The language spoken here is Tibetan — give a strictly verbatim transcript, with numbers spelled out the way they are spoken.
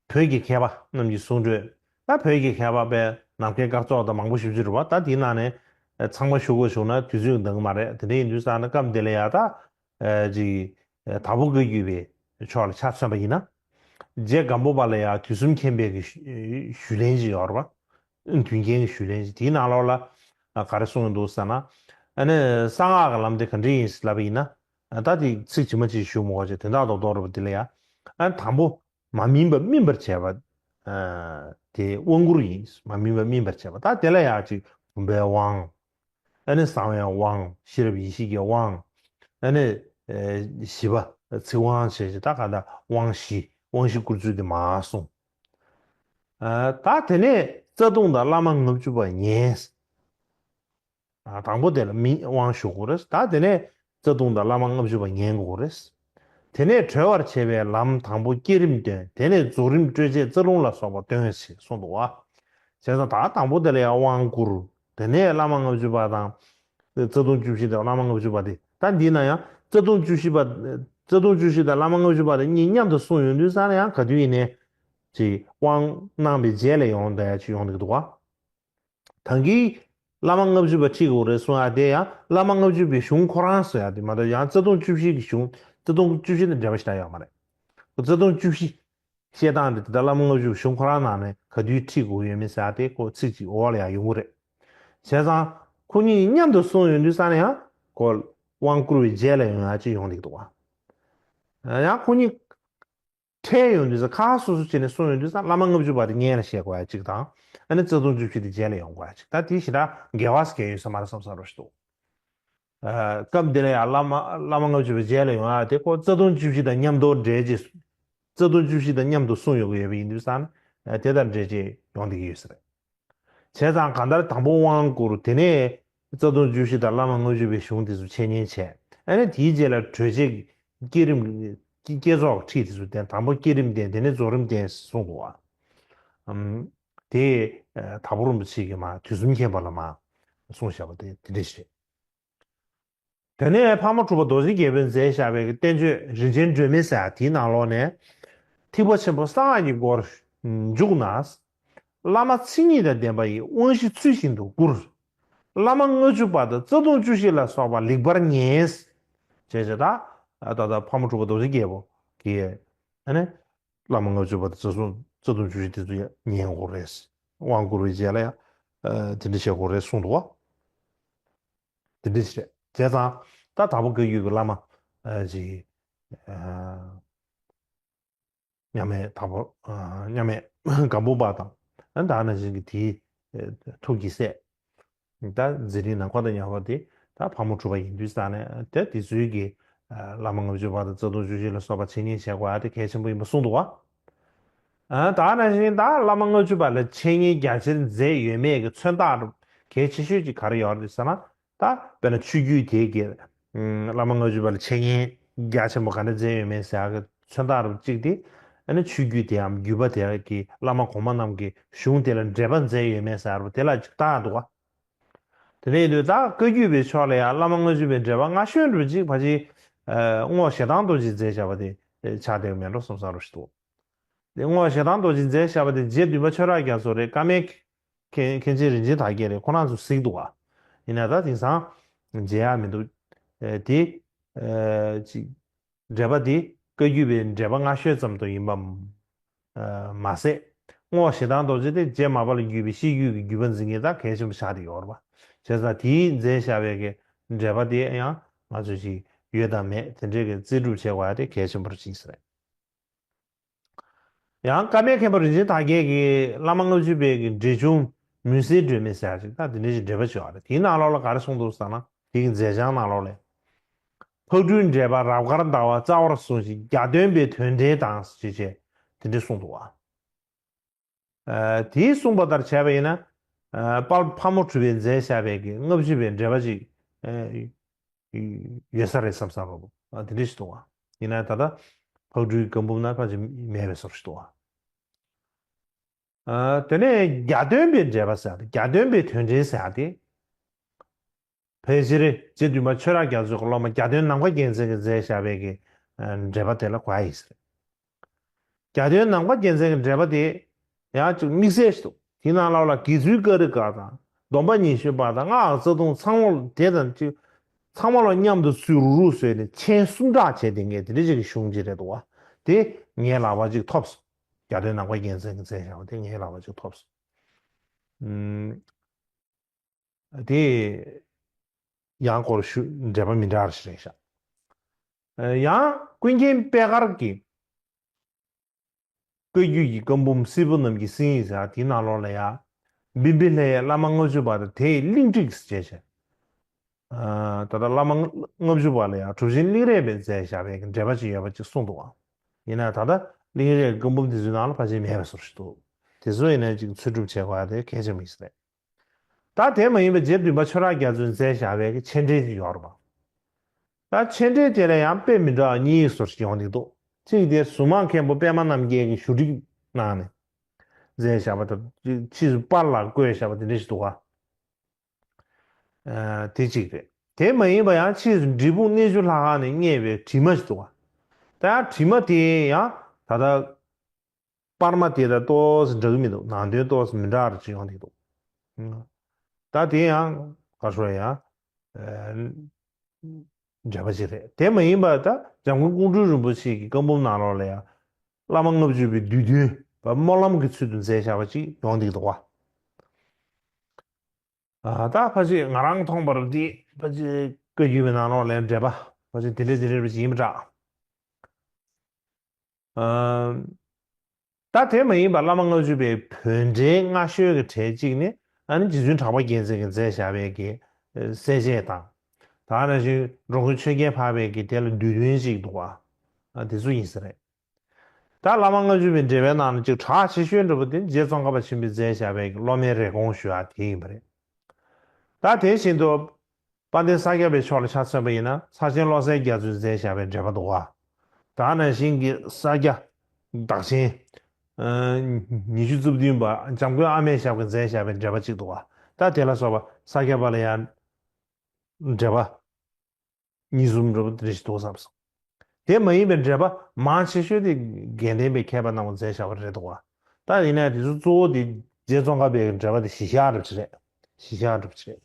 བོད་ཀྱི་མཁས་པ་རྣམས་ཀྱི་གསུང་གྲོས། ད་བོད་ཀྱི་མཁས་པ་པས་ནམ་མཁའི་སྐར་ཚོགས་དང་མང་པོ་ཞེ་པོ་ཅིག་རེད་བ། ད་དེའི་ནང་ནས་ཚང་མ་ཞུ་དགོས་བྱུང་ན་དུས་ཚོད་འདང་གི་མ་རེད། དེ་འདྲ་ཡིན་དུས་ཙང་ན་སྐབས་འདི་ལ་ཡ་ད་ཨ་ཅིག་དྭགས་པོ་བཀའ་བརྒྱུད་པའི་ཕྱོགས་ལ་ཆ་མཚོན་པ་ཡིན་ན། རྗེ་སྒམ་པོ་པ་ལ་ཡང་དུས་གསུམ་མཁྱེན་པའི་གི་ཞུ་ཞུས་ལན་ཅིག་ཡོད་རེད་བ། དུས་མཁྱེན་གྱི་ཞུས་ལན་ཅིག་དེའི་ནང་ལོགས་ལ་ཨ་ག་རེ་གསུངས་ཡོད་འདུག་ཟེར་ན། ཨ་ནི་གསང་སྔགས་ཀྱི་ལམ་དེ་ག་འདྲ་ཡིན་ལབ་པ་ཡིན་ན། ཨ་ད་དེ་ཚིག་ཇི་མ་ཇི་བཞིན་ཞུ་མི་དགོས་ཅིག་དོན་དག་རྡོག་རྡོག་རེད་བ། དེ་ལ་ཡང་ཨ་དང་པོ་མ་སྨིན་པ་སྨིན་པར་བྱེད་པ། ཨ་དེ་དབང་བསྐུར་ཡིན། མ་སྨིན་པ་སྨིན་པར་བྱེད་པ། ད་དེ་ལ་ཡང་ཅིག་བུམ་པའི་དབང་། ཨ་ནི་གསང་བའི་དབང་། ཤེས་རབ་ཡེ་ཤེས་ཀྱི་དབང་། ཨ་ནི་ཨེ་བཞི་པ་ཚིག་དབང་བྱས་ཅིག་ད་ག་ད་དབང་བཞི། དབང་བཞི་བསྐུར་ཚུལ་དེ་མར་གསུངས། ཨ་ད་དེ་ནས་རྩ་ལྟུང་དང་བླ་མ་ལྔ་བཅུ་པ་ཉན། ཨ་དང་པོ་དེ་ལ་མི་དབང་ཞུ་དགོས་རེད། ད་དེ་ནས་རྩ་ལྟུང་དང་བླ་མ་ལྔ་བཅུ་པ་ཉན་དགོས་རེད། དེ་ནས་གྲོལ་བར་བྱེད་པའི་ལམ་དང་པོ་བསྐྱེད་རིམ་སྟོན། དེ་ནས་རྫོགས་རིམ་སྤྲོས་བཅས་རྩ་ལྟུང་ལ་སོགས་པ་སྟོན་ཞེས་གསུངས་འདུག་བ། བྱས་ཙང་ད་དང་པོ་དེ་ལ་ཡང་དབང་བསྐུར། དེ་ནས་བླ་མ་ལྔ་བཅུ་པ་དང་། རྩ་ལྟུང་བཅུ་བཞི་དང་བླ་མ་ལྔ་བཅུ་པ་དེ། ད་འདི་ན་ཡང་རྩ་ལྟུང་བཅུ་བཞི་པ། རྩ་ལྟུང་བཅུ་བཞི་དང་བླ་མ་ལྔ་བཅུ་པ་དེ་གཉིས་མཉམ་དུ་གསུངས་ཡོང་དུས་ཙང་ན་ཡང་ག་དུས་ཡིན་ནའི་ཅིག་དབང་གནང་བའི་རྗེས་ལ་ཡོང་བསྡད་ཡ་ཅིག་ཡོང་བསྡད་ཀྱི་འདུག་བ། ད་གིན་བླ་མ་ལྔ་བཅུ་པ་ཁྲིད་དགོས་རེད་གསུང་ཡ་དེ་ཡང་བླ་མ་ལྔ་བཅུ་པའི་གཞུང་ཁོ་རང་གསུང་ཡ་དེ་མ་གཏོགས་ཡང་རྩ་ལྟུང་བཅུ་བཞི་གི་གཞུང་། རྩ་ལྟུང་བཅུ་བཞི་དང་འབྲེལ་བ་ཞེ་དྲག་ཡོད་མ་རེད། རྩ་ལྟུང་བཅུ་བཞི་བཤད་སྟངས་དེ་དེ་ལྟར་བླ་མ་ལྔ་བཅུ་པའི་གཞུང་ཁོ་རང་ནང་ནས་ག་དུས་ཁྲིད་དགོས་ཡོད་མེད་ཟེར་ཡ་དེ་ཁོ་ཚིག་གཅིག་འོག་ལ་ཡང་ཡོང་གི་རེད། བྱས་ཙང་ཁོ་གཉིས་མཉམ་དུ་གསུངས་ཡོང་དུས་ཙང་ན་ཡང་ཁོ་དབང་བསྐུར་བའི་རྗེས་ལ་ཡོང་ཡ་ཅིག་ཡོང་བསྡད་ཀྱི་འདུག་བ། ཡང་ཁོ་གཉིས་འཕྲད་ཡོང་དུས་ཙང་། ཁ་ཁ་སོ་སོ་བྱས་ནས་གསུངས་ཡོང་དུས་ཙང་། བླ་མ་ལྔ་བཅུ་པ་དེ་སྔོན་ལ་བཤད་དགོས་ཡ་གཅིག་དང་། ཨ་ནི་རྩ་ལྟུང་བཅུ་བཞི་དེ་རྗེས་ལ་ཡོང་དགོས་ཡ་གཅིག་ད་དེ་ཞེ་དྲག་འགལ་བ་ཟེར་མཁན་ཡོད་ས་མ་རེད་བསམ་བསམ་འདྲ་ཞིག་འདུག་ཨ་སྐབས་འདི་ལ་ཡང་བླ་མ་བླ་མ་ལྔ་བཅུ་པ་རྗེས་ལ་ཡོང་ཡ་དེ་ཁོ་རྩ་ལྟུང་བཅུ་བཞི་དང་མཉམ་དུ་འབྲེལ་རྗེས། རྩ་ལྟུང་བཅུ་བཞི་དང་མཉམ་དུ་གསུངས་ཡོང་གི་ཡོད་པ་ཡིན་དུས་ཙང་། ཨ་དེ་དང་འབྲེལ་རྗེས་ཡོང་བསྡད་ཀྱི་ཡོད་ས་རེད། བྱས་ཙང་གང་ལྟར་དང་པོ་དབང་བསྐུར། དེ་ནས་རྩ་ལྟུང་བཅུ་བཞི་དང་བླ་མ་ལྔ་བཅུ་པའི་གཞུང་དེ་ཚོ་འཆད་ཉན་བྱས། ཨ་ནི་དེའི་རྗེས་ལ་གྲོལ་བྱེད་ཀྱི་བསྐྱེད་རིམ། བསྐྱེད་རྫོགས་ཁྲིད་དེ་ཚོ་བསྟན། དང་པོ་བསྐྱེད་རིམ་བསྟན། དེ་ནས་རྫོགས་རིམ་བསྟན་གསུངས་འདུག་བ། ཨམ། དེ་ཨ་དྭགས་པོ་རིན་པོ་ཆེ་གིས་མར་དུས་གསུམ་མཁྱེན་པ་ལ་མར་གསུངས་བཞག་པ་དེ་དེ་འདྲ་ཞིག་རེད། དེ་ནས་ཕག་མོ་གྲུ་པ་རྡོ་རྗེ་རྒྱལ་པོས་མཛད་བཞག་པའི་བསྟན་བཅོས་རིན་ཆེན་སྒྲོན་མེ་ཟེར་ཡ་དེའི་ནང་ལོགས་ནས། ཐེག་པ་ཆེན་པོ་གསང་སྔགས་ཀྱི་སྒོར་འཇུག་ན། བླ་མ་མཚན་ཉིད་དང་ལྡན་པ་ཡི་དབང་བཞི་ཚུལ་བཞིན་དུ་བསྐུར། བླ་མ་ལྔ་བཅུ་པ་དང་རྩ་ལྟུང་བཅུ་བཞི་ལ་སོགས་པ་ལེགས་པར་ཉན། ཞེས་བྱས་ད། ད་ལྟ་ཕག་མོ་གྲུ་པ་རྡོ་རྗེ་རྒྱལ་པོ་གིས། ཨ་ནི། བླ་མ་ལྔ་བཅུ་པ་དང་རྩ་ལྟུང་རྩ་ལྟུང་བཅུ་བཞི་དེ་ཚོ་ཡང་ཉན་དགོས་རེད། དབང་བསྐུར་བའི་རྗེས་ལ་ཡང་། ཨ་དེ་འདྲ་བྱེད་དགོས་རེད་གསུངས་འདུག་བ། དེ་འདྲ་ཞིག་རེད། བྱས་ཙང་ད་དྭགས་པོ་བཀའ་བརྒྱུད་ཀྱི་བླ་མ་ཨ་ཅིག་ཨ་མཉམ་མེད་དྭགས་པོ་ཨ་མཉམ་མེད་སྒམ་པོ་པ་དང་། ཨ་ད་ནང་བཞིན་གྱི་དེའི་ཨ་ཐུགས་ཀྱི་སྲས། ད་མཛད་རིམ་ནང་ཁོ་དང་མཉམ་པ་དེ་ད་ཕག་མོ་གྲུ་པ་ཡིན་དུས་ཙང་ནས། དེ་དེ་ཚོའི་གི་ཨ་བླ་མ་ལྔ་བཅུ་པ་དང་རྩ་ལྟུང་བཅུ་བཞི་ལ་སོགས་པ་འཆད་ཉན་བྱེད་དགོས་ཡ་དེ་གལ་ཆེན་པོ་ཡིན་པ་གསུངས་འདུག་བ། ཨ་ད་ནང་བཞིན་ད་བླ་མ་ལྔ་བཅུ་པ་ལ་འཆད་ཉན་རྒྱ་ཆེར་མཛད་ཡོད་མེད་ཀྱི་མཚོན་རྟགས་གལ་ཆེ་ཤོས་ཅིག་ག་རེ་ཡོད་རེད་ཟེར་ན། ད་དཔེར་ན་ཆོས་བརྒྱུད་དེ་གའི་ཨམ་བླ་མ་ལྔ་བཅུ་པ་ལ་འཆད་ཉན་རྒྱ་ཆེན་པོ་ག་འདྲ་མཛད་ཡོད་མེད་ཟེར་ཡག་གི་མཚོན་རྟགས་རུ་གཅིག་དེ། ཨ་ནི་ཆོས་བརྒྱུད་དེའམ་བརྒྱུད་པ་དེ་གི་བླ་མ་གོང་མ་རྣམས་ཀྱི་གཞུང་དེ་ལ་འགྲེལ་པ་མཛད་ཡོད་མེད་ཟེར་བ་དེ་ལ་ཅིག་བལྟ་ཡག་འདུག་ག། དེ་ནས་ཡིན་དུས་ད་བཀའ་བརྒྱུད་པའི་ཕྱོགས་ལ་ཡང་བླ་མ་ལྔ་བཅུ་པའི་འགྲེལ་པ་སྔ་ཤོས་འདྲ་པོ་ཅིག་ཕལ་ཆེར་ཨ་རྔོག་ཞེ་སྡང་རྡོ་རྗེས་མཛད་བཞག་པ་དེ་ཆགས་བསྡད་ཀྱི་མེད་འགྲོ་བསམ་བསམ་འདྲ་པོ་ཞིག་འདུག། དེ་རྔོག་ཞེ་སྡང་རྡོ་རྗེས་མཛད་བཞག་པ་དེ་རྗེ་བདུན་པ་ཆོས་གྲགས་རྒྱ་མཚོ་རེད། ཀརྨའི་མཁན་མཁན་ཆེན་རིན་ཆེན་དར་རྒྱས་རེད། ཁོ་རང་ཚོ་གཟིགས་འདུག་ག། ཡིན་ན་ད་དེང་སང་མཇལ་ཡག་མི་འདུག། ཨེ་དེ་ཨེ་ཅིག་འགྲེལ་པ་དེ་བཀའ་བརྒྱུད་པའི་འགྲེལ་པ་སྔ་ཤོས་ཙམ་དུ་ཡིན་པ་ཨེ་མ་ཟད། རྔོག་ཞེ་སྡང་རྡོ་རྗེ་དེ་རྗེ་མར་པ་ལ་བརྒྱུད་པའི་ཤེས་རྒྱུད་ཀྱི་བརྒྱུད་པ་འཛིན་མཁན་ད་གལ་ཆེན་པོ་ཆགས་བསྡད་ཡོད་རེད་པ། བྱས་ཙང་དེས་མཛད་བཞག་པའི་གི་འགྲེལ་པ་དེ་ཡང་ང་ཚོས་ཅིག་ཡོད་དང་མེད་དེ་འདྲའི་གི་རྩིས་སྒྲུབ་བྱེད་དགོས་ཡག་དེ་གལ་ཆེན་པོ་རེད་ཅིག་ཟེར། ཡང་ཀརྨའི་མཁན་པོ་རིན་ཆེན་དར་རྒྱས་ཀྱིས་བླ་མ་ལྔ་བཅུ་པའི་གི་འགྲེལ་ཆུང་མུན་སེལ་སྒྲོན་མེ་ཟེར་ཡག་ཅིག་ད་དེ་འདྲའི་ཞིག་འགྲེལ་པ་བྱས་པ་རེད། དེའི་ནང་ལོགས་ལ་ག་རེ་གསུངས་འདུག་ཟེར་ན། དེ་གི་མཛད་བྱང་ནང་ལོགས་ལ། ཕག་གྲུའི་འགྲེལ་པ་རབ་དཀར་ཟླ་བ་རྩ་བར་གསུངས་ཤིང་། རྒྱ་སྟོན་པའི་དོན་འགྲེལ་དང་ཞེས་བྱས་དེ་འདྲ་གསུངས་འདུག་བ། ཨ་དེས་གསུངས་པ་ལྟར་བྱས་པ་ཡིན་ན། ཨ་དཔལ་ཕག་མོ་གྲུ་པས་མཛད་བཞག་པའི་གི་ལྔ་བཅུ་པའི་འགྲེལ་པ་ཅིག་ཨ་ཡོད་ས་རེད་བསམ་བསམ་འདྲ་པོ་ཨ་དེ་འདྲ་ཞིག་འདུག་བ། ཡིན་ན་ད་ལྟ་ཕག་གྲུའི་བཀའ་འབུམ་ན་ཕལ་ཆེར་མེད་པའི་བཟོ་འདྲ་ཞིག་འདུག་བ། ཨ་དེ་ནས་རྒྱ་སྟོན་པའི་འགྲེལ་པ་ཟེར་ཡག་དེ། རྒྱ་སྟོན་པའི་དོན་འགྲེལ་ཟེར་ཡག་དེ། ཕལ་ཆེར་རྗེ་བདུན་པ་ཆོས་གྲགས་རྒྱ་མཚོའི་སློབ་མ་རྒྱ་སྟོན་ནམ་མཁའ་རྒྱལ་མཚན་གྱིས་མཛད་བཞག་པའི་གི་ཨ་འགྲེལ་པ་དེ་ལ་གོ་ཡག་ཡིན་ས་རེད། གྱ་སྟོན་ནམ་མཁའ་རྒྱལ་མཚན་གྱི་འགྲེལ་པ་དེ་ཡང་ཅིག་དམིགས་བསལ་ཞིག་འདུག་དེའི་ནང་ལོགས་ལ་དགེ་ཚུལ་ཀ་རི་ཀ་དང་སྡོམ་པ་ཉི་ཤུ་པ་དང་སྔགས་རྩ་ལྟུང་ཚང་མ་དེ་དང་ཅིག་ཚང་མ་ལ་མཉམ་དུ་སུས་རུག་རུག་བཟོས་ནས་མཆན་གསུམ་གྲགས་བྱས་དེ་ངས་དེ་འདྲ་ཅིག་གི་གཞུང་ཅིག་རེད་འདུག་བ། དེ་ངའི་ལག་པ་ཅིག་ཐོབ་སོང་། གྱ་སྟོན་ནམ་མཁའ་རྒྱལ་མཚན་གྱིས་མཛད་བཞག་པ་དེ་ངའི་ལག་པ་ཅིག་ཐོབ་སོང་། ཨུམ། དེ་ཡང་སྐོར་ཞུ་འགྲེལ་པ་མི་འདྲ་བ་ཞིག་རེད་ཤག་ཡང་ཀུན་མཁྱེན་པད་དཀར་གྱི་བཀའ་བརྒྱུད་ཀྱི་བཀའ་འབུམ་སིལ་བུ་རྣམས་ཀྱི་སིལ་ཡིག་ཟེར་དེའི་ནང་ལོགས་ལ་ཡང་བིམ་བི་ལའི་བླ་མ་ལྔ་བཅུ་པ་དང་དེའི་གླིང་ཁྲིག་ཅེས་བྱ། ད་ལྟ་བླ་མ་ལྔ་བཅུ་པ་ལ་ཡང་གྲུབ་ཆེན་གླིང་རས་པས་མཛད་བཞག་པའི་འགྲེལ་པ་ཅིག་ཡོད་པ་ཅིག་གསུངས་འདུག་ཨང་། ཡིན་ན་ད་ལྟ་གླིང་རས་བཀའ་འབུམ་དེ་ཚོའི་ནང་ལ་ཕལ་ཆེར་མེད་པའི་བཟོ་ཞིག་འདུག་དེ་ཚོ་ཡིན་ན་ཅིག་འཚོལ་སྒྲུབ་བྱེད་དགོས་ཡ་དེ་གལ་ཆེན་པོ་ཞིག་རེད། ད་དེ་མ་ཡིན་པ་རྗེ་བདུན་པ་ཆོས་གྲགས་རྒྱ་མཚོས་མཛད་བཞག་པའི་མཆན་འགྲེལ་ཅིག་ཡོད་རེད་པ། ད་མཆན་འགྲེལ་དེ་ལ་ཡང་དཔེ་མི་འདྲ་བ་གཉིས་སོར་ཞིག་ཡོང་གི་འདུག་གཅིག་དེ་གཟུངས་མང་མཁན་པོ་པད་མ་རྣམ་རྒྱལ་གྱིས་ཞུ་སྒྲིག་གནང་ནས་མཛད་བཞག་པ་དང་ཕྱིས་སུ་པར་ལ་བཀོད་བཞག་པ་དེ་འདྲ་ཞིག་འདུག་ག་དེ་གཅིག་རེད། དེ་མ་ཡིན་པ་ཡང་ཕྱིས་སུ་འབྲས་སྤུངས་གནས་བཅུ་ལྷ་ཁང་ནས་རྙེད་པའི་བྲིས་མ་ཞིག་འདུག་ག་ད་ཡང་བྲིས་མ་དེ་ཡང་ད་ལྟ་པར་མ་དེ་དང་ཏོག་ཙམ་འདྲ་གི་མི་འདུག་ནང་དོན་ཏོག་ཙམ་མི་འདྲ་བ་ཅིག་ཡོང་གི་འདུག་ད་དེ་ཡང་ག་རེ་ཟེར་ཡང་འགྲེལ་པ་ཅིག་རེད། དེ་མ་ཡིན་པ་ད་འཇམ་མགོན་ཀོང་སྤྲུལ་རིན་པོ་ཆེ་གི་བཀའ་འབུམ་ནང་ལོགས་ལ་ཡང་བླ་མ་ལྔ་བཅུ་པའི་བསྡུས་དོན་པ་སྨོན་ལམ་གྱི་ཚུལ་དུ་མཛད་བཞག་པ་ཅིག་ཡོང་གི་འདུག་བ། ད་ཕལ་ཆེར་ང་རང་མཐོང་བར་འདི་ཕལ་ཆེར་བཀའ་བརྒྱུད་པའི་ནང་ལོགས་ལ་འགྲེལ་པ་ཕལ་ཆེར་དེ་འདྲ་དེ་འདྲ་ཞིག་ཡིན་པ་འདྲ། ད་དེ་མ་ཡིན་པར་བླ་མ་ལྔ་བཅུ་པའི་བོད་འགྲེལ་སྔ་ཤོས་ཀྱི་གྲས་གཅིག་ནི་ཨ་ནི་རྗེ་བཙུན་གྲགས་པ་རྒྱལ་མཚན་གྱིས་མཛད་བཞག་པའི་གི་གསལ་བྱེད་དང་། ད་ནང་བཞིན་འགྲོ་མགོན་ཆོས་རྒྱལ་འཕགས་པའི་གི་དེ་ལ་བསྡུས་དོན་ཅིག་འདུག་བ། དེ་ཚོ་ཡིན་ས་རེད། ད་བླ་མ་ལྔ་བཅུ་པའི་འགྲེལ་པའི་ནང་ནས་ཅིག་གྲགས་ཆེ་ཤོས་འདྲ་པོ་དེ་རྗེ་ཙོང་ཁ་པ་ཆེན་པོས་མཛད་བཞག་པའི་གི་སློབ་མའི་རེ་སྐོང་ཞུ་ཡག་དེ་ཡིན་པ་རེད། ད་དེ་བཞིན་དུ་དཔལ་ལྡན་ས་སྐྱ་པའི་ཕྱོགས་ལ་ཆ་མཚོན་པ་ཡིན་ན་ས་ཆེན་བློ་གསལ་རྒྱ་མཚོས་མཛད་བཞག་པའི་འགྲེལ་པ་འདུག་བ། ད་ནང་བཞིན་གྱི་ས་སྐྱ་བདག་ཆེན་ཉི་ཤུ་རྩ་བདུན་པ་འཇམ་མགོན་ཨ་མེས་ཞབས་ཀྱིས་མཛད་བཞག་པའི་འགྲེལ་པ་གཅིག་འདུག་བ། ད་དེ་ལ་སོགས་པ་ས་སྐྱ་པ་ལ་ཡང་འགྲེལ་པ་གཉིས་གསུམ་འདྲ་པོ་དེ་འདྲ་ཞིག་འདུག་བསམ་སོང་། དེ་མ་ཡིན་པའི་འགྲེལ་པ་མང་ཆེ་ཤོས་དེ་དགེ་ལྡན་པའི་མཁས་པ་རྣམས་ཀྱིས་མཛད་བཞག་པ་རེད་འདུག་བ། ད་ཡིན་ནའི་དེ་ཚོ་གཙོ་བོ་དེ་རྗེ་ཙོང་ཁ་པའི་འགྲེལ་པ་དེ་གཞི་བཞག་འདྲ་པོ་ཅིག་རེད། གཞི་བཞག་འདྲ་པོ་ཅིག་རེད།